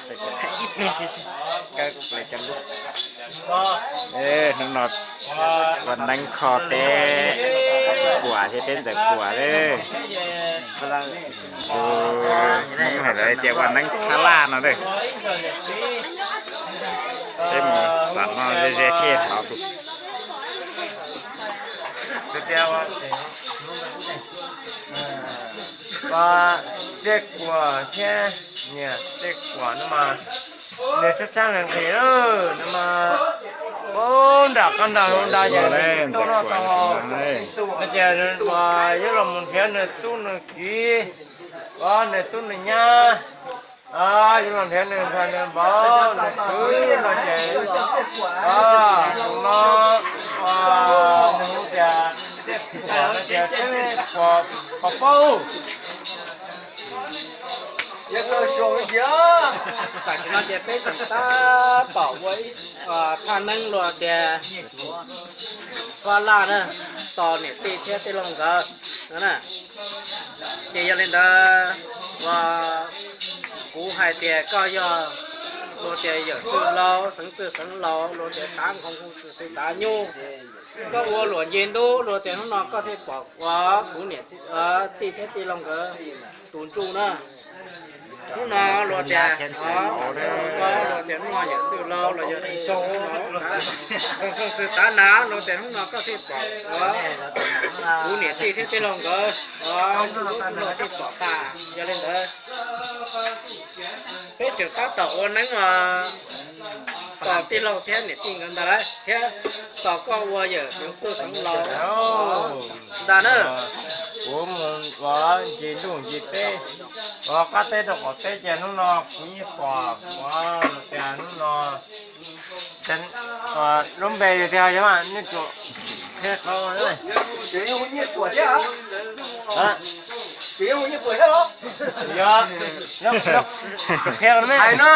Ib pliag thiab, kaw kuv ple cov lub. Hnub no ua neeb kho peb Kuam thiab peb Ntxawm Kuam lawm. Tus Hmoob hais lawv tias ua neeb thab laj no lawm. Peb mus tom no ze ze thiaj hauv. Ua Txhiaj Kuam thiab niam Txhiaj Kuam no mas nws tshab tshab nqhis nqhis no mas, ub, nram qab nrag hauv nrag ces nws tuaj noj tau. No ces ua yuav los mus nrhiav nws tub nws kiv, ua nws tub nws nyab, yuav los nrhiav nws ntxhais nws vauv nws kwv no ces, tus no, ua nws hu tias Txhiaj Kuam no ces Txhiaj Kuam Pauj. Yog tau xyuas tias, tam sim no ces peb tseem tab tom ua ib thaj neeb luag tias vaj laj na, tos niam tij thiab tij laug nkawd no na. Ces yog li ntawd, ua kuv hais tias koj yog luag tias yawm txwj laug, xeev txwj xeev laus, luag tias tav nqhoo hu xwm xwm tav nyuj, koj ua luam nce ntub, luag tias hnub no koj thiaj pom ua kuv niam tij thiab tij laug nkawd tus ntsuj na. Hnub no luag tias, luag tias hnub no yawm txwj laug los yog xeev txwj xeev laus, xeev txwj tav na, luag tias hnub no koj thiaj pom ua kuv niam tij thiab tij laug nkawd, ua ntsuj tub txwj laug thiaj pom tas. Yog li ntawd, peb tseem tab tom ua neeb tos tij laug thiab niam tij nkawd ntag lauj, thiab tos koj ua yawm xeev txwj xeev laus ntag na. Kuv mus ua nce ntuj nce teb, ua qab teb rau qaum teb ces hnub no kuv yeej pom ua tias hnub no lub npe tiag yog nej tsuas qhia qhov Yog, yog, yog, qhia no.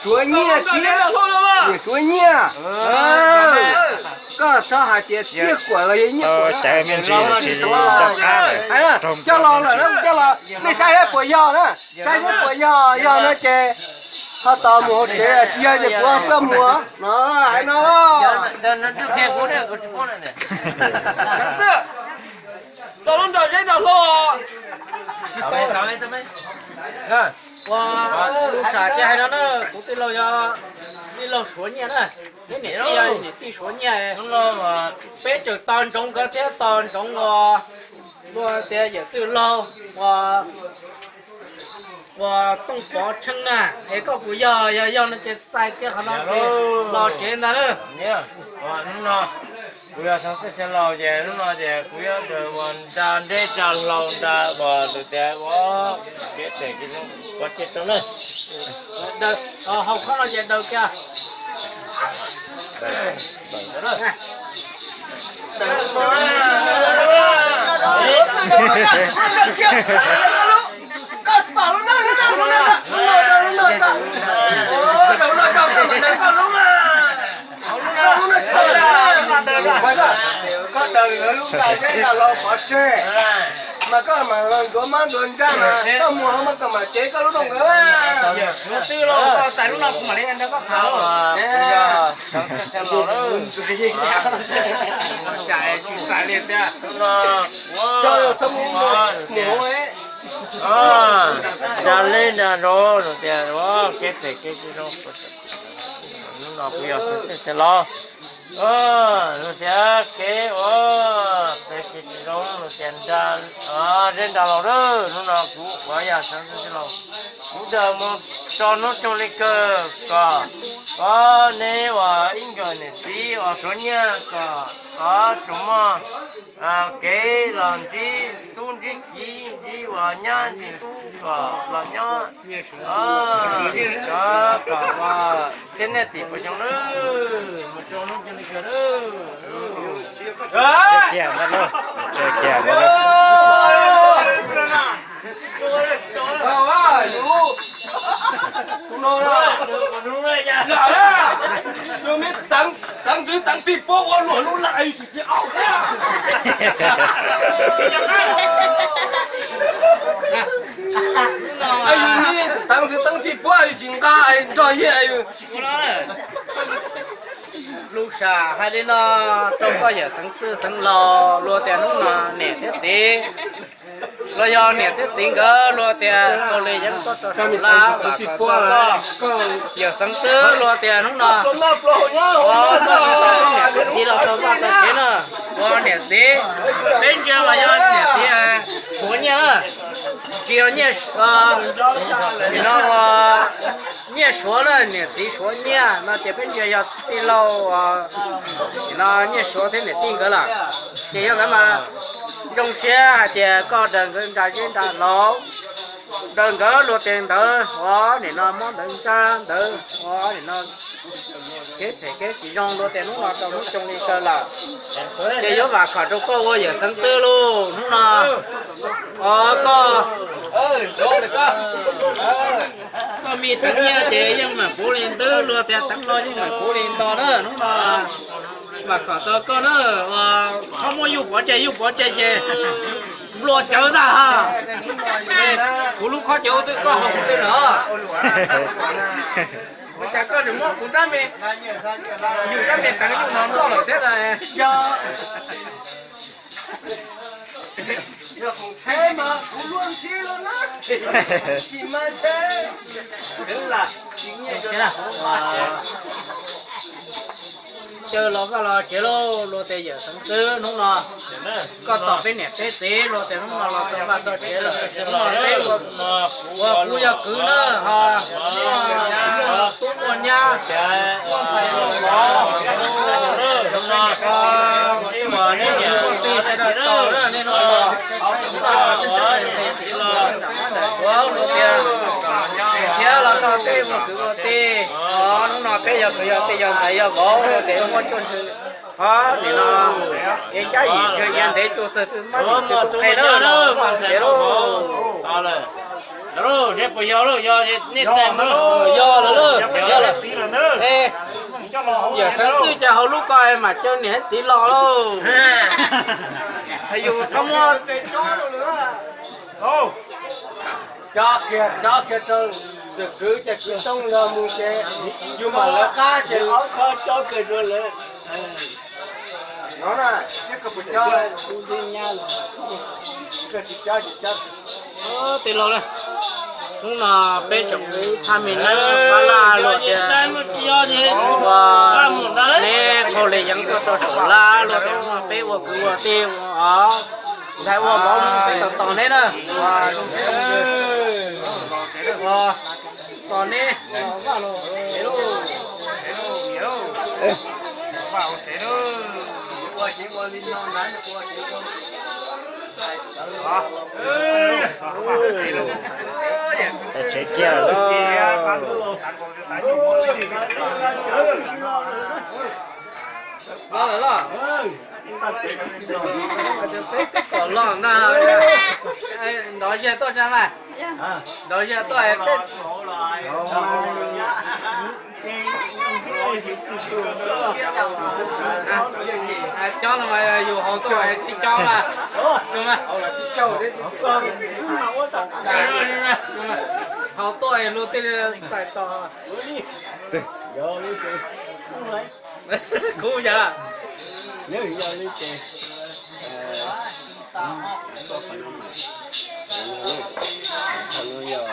Suav Nyiaj thiab, niam Suav Nyiaj. Koj txhob hais tias Txhiaj Kuam los yog Nyiaj Kuam, cov qab coj los lawm na, coj los nej saib saib puas yog na, saib saib puas yog, yog no ces ho tos mus hauv tsev, tsis yog ces kuv coj mus no, hais no. Txog lub nram zeb nram hlau. Ua lub sam ces hais no na, kuv tij laug yog tij laug Suav Nyiaj na, peb niam tij yog niam tij Suav Nyiaj. Peb tseem tos ntsoov nkawd thiab tos ntsoov ua, ua tias yawm txwj laug ua, ua Tooj Pov Tsheej na, es koj puas yog, yog yog no ces txais kiag qhov no ces los tsev ntag na. Hnub no kuv yog xeev txwj xeev laus ces hnub no ces kuv yuav ua nra deb nra hlau nra uas lus tias ua kev phem kev zoo pov tseg rau na. Daws, hauv qhov no ces daws kiag. Koj daws lub nra deb nra hlau pov tseg, mas koj mam los ntxuav mab ntxuav ntsaj mas koj mus hauv mas koj mam cev koj lub rooj nkawd. Twb los txais lub no kuv mam li nrog koj tham. Tsis xaiv li tiag. Txhob mus mus. Nra deb nra hlau no tias ua kev phem kev tsis zoo. Hnub no kuv yog xeev txwj xeev laus, no tias kev ua phem kev tsis zoo no tias nra deb nra hlau na. Hnub no kuv uas yog xeev txwj xeev laus, kuv daws mus tso hnub tso li kawg kom, kom neb uas ib nkawm niam txiv uas Suav Nyiaj kom, kom tsuas muaj kev los ntsib tub ntsib kiv, ntsib uas nyab ntsib tub kom los nyob, kom ua txhiab niaj tim puas xyoo na. Mus tso hnub tso li kawg na. Teev ntxwv teev pij puab ua luam lub laj tsis tsis au thiab. Yus niag Lub sam hais li no rau koj yawm xeev txwj xeev laus, luag tias hnub no niam thiab txiv, los yog niam thiab txiv nkawd luag tias Kaus Lim Yeeb tuaj rau saum laj, koj yawm xeev txwj luag tias hnub no ua koj niam thiab txiv los tau vaj tau tsev na, ua niam txiv, peb ntsia los yog niam txiv Suav nyiaj, tsis yog nyiaj, no nyiaj Suav na, niam txiv Suav nyiaj no ces peb ntsia yog tij laug no nyiaj Suav thiab niam tij nkawd lawm. Ces yog ntawd mas zoo siab hais tias koj daws nkawd nra zeb nra laus, daws nkawd luag tias ntawd ua nim no mob ntawd ntsab ntawd ua nim no kev phem kev tsis zoo luag tias hnub no rau hnub xyoo li kawg lawm. Ces yuav vam khom rau koj ua yawm xeev txwj lauj hnub no. Koj, koj me teev nyiaj ces yeej meem puv li ntawd, luag tias teev no yeej meem puv li nto na hnub no. Vam khom tau koj na, txhob muab yuj pov tseg, yuj pov tseg ces nplua cawv ntag ha. Kuv lub khob cawv twb koj haus twb lawm. Ua cas koj tseem muab kuv rab me, yus rab me teev yus no noj lawm thiab na. Yog, yog khoom theb mas kuv luaj ntsib los na, tsis mas ntshe. Caw los vaj los tsev lauj, luag tias yawm xeev txwj hnub no koj tos peb niam peb txiv, luag tias hnub no los tau vaj tau tsev lawm, hnub no peb ua, ua kuv yog kwv na, ho tub muaj nyab, muaj ntxhais muaj vauv, muaj tij sawv daws tos na, nej hnub no ua luag tias thiab los tau peb ua kwv ua tij, hnub no peb yog kwv yog tij yog ntxhais yog vauv, luag tias muaj txuj ntxhw, ho nim no es cab yim tsawg yim ntev txug txawg txwj mab yim tsawg txwj qhe na, ces lauj. Yog lawm, yog lawm, yog lawm. Yawm xeev txwj cas hauv lub ko mas caw niam txiv los lauj. Yus txhob muab, cov kiag, cov kiag rau tus kwv ces kwv Tooj los mus ces yus mam lawv qab ces ob khob cob kawg rau lawv. No na, tsis cob, tij laug, hnub no peb tseem ua ib thaj me neeb pab laj luag tias ua neb Kaus Lim Yeeb tuaj rau saum laj luag tias hnub no peb ua kwv ua tij ua ntxhais ua vauv peb tos tos neb na. Ua, tos neb los vaj los tsev lauj. Tsev kiag lawm. Peb kom los ntag. Nrov zia tuaj tsa mas. Nrov zia tuaj. Cob no mas yus haus tuaj thiaj cob mas. Haus tuaj luag tej txais tos. Kub yog li ces, qhov no yog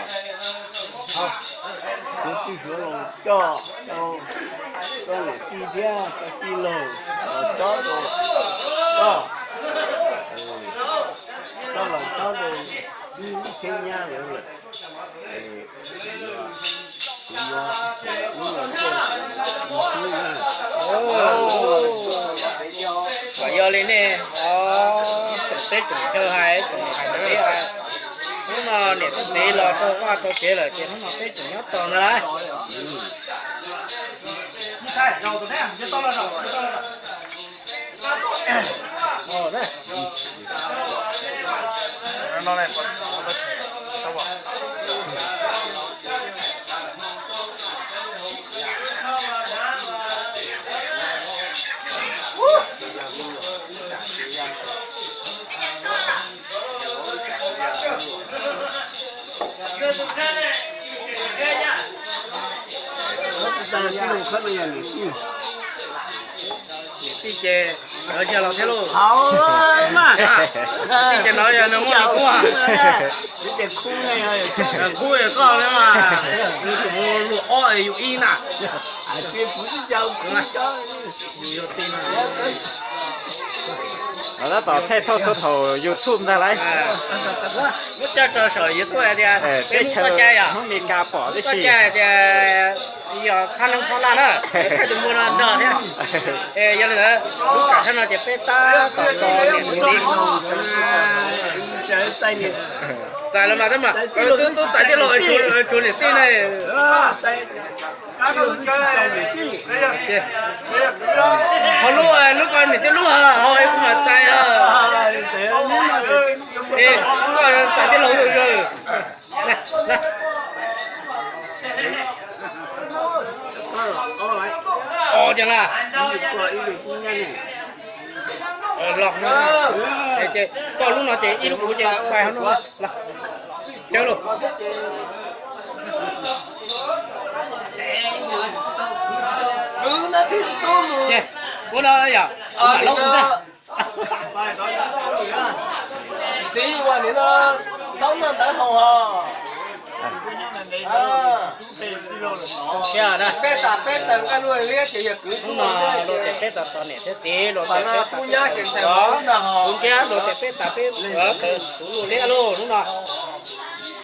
kuv tij Suav Laus coj rau koj niam tij thiab koj tij laug los cob rau koj, koj los cob rau wb lub tsheb nyab lawm. Kom yog li nej tsoom teb tsoom chaw hais, tsoom niam tsoom txiv hais, hnub no niam thiab txiv los rau vaj rau tsev lawm ces hnub no peb tseem nyob tos ntag lauj. Niam tij ces lawv yog los thiab lauj. Niam tij ces no yog nws muaj nws kub. Kub koj li mas, nws tseem luag ob es yus ib na. Los tab tom thaij thauj xub thaum YouTube ntag lauj. Muab coj tso saum YouTube tias peb Hmoob toj cai yom, Hmoob Meskas pom tib si, toj cai tias yog thaj neeb phob laj na, thaij tus npua no nrog thiab. Yog li ntawd lub sij hawm no ces peb tab tom tos niam mus li. Txais los mas tab mas, twb txais tij laug, tsuav niam tij ne. Ho lub, lub ko niam tij lub hos, ho kuv mam txais. Koj txais tij laug. Os, ces na, los, ces koj lub no ces ib lub kuv ces pais hauv no. Cawg lauj. Ua no yom, kuv mam lob kuv xwb. Txiv ua nim no taub noj ntawv haus hos. Peb tas peb taws nqaij luaj liab ces yog kwv tij no. Luag tias peb tas tos niam thiab txiv, luag tias peb tas peb tas, kuv nrhiav luag tias peb tas peb taws luag liab lauj hnub no.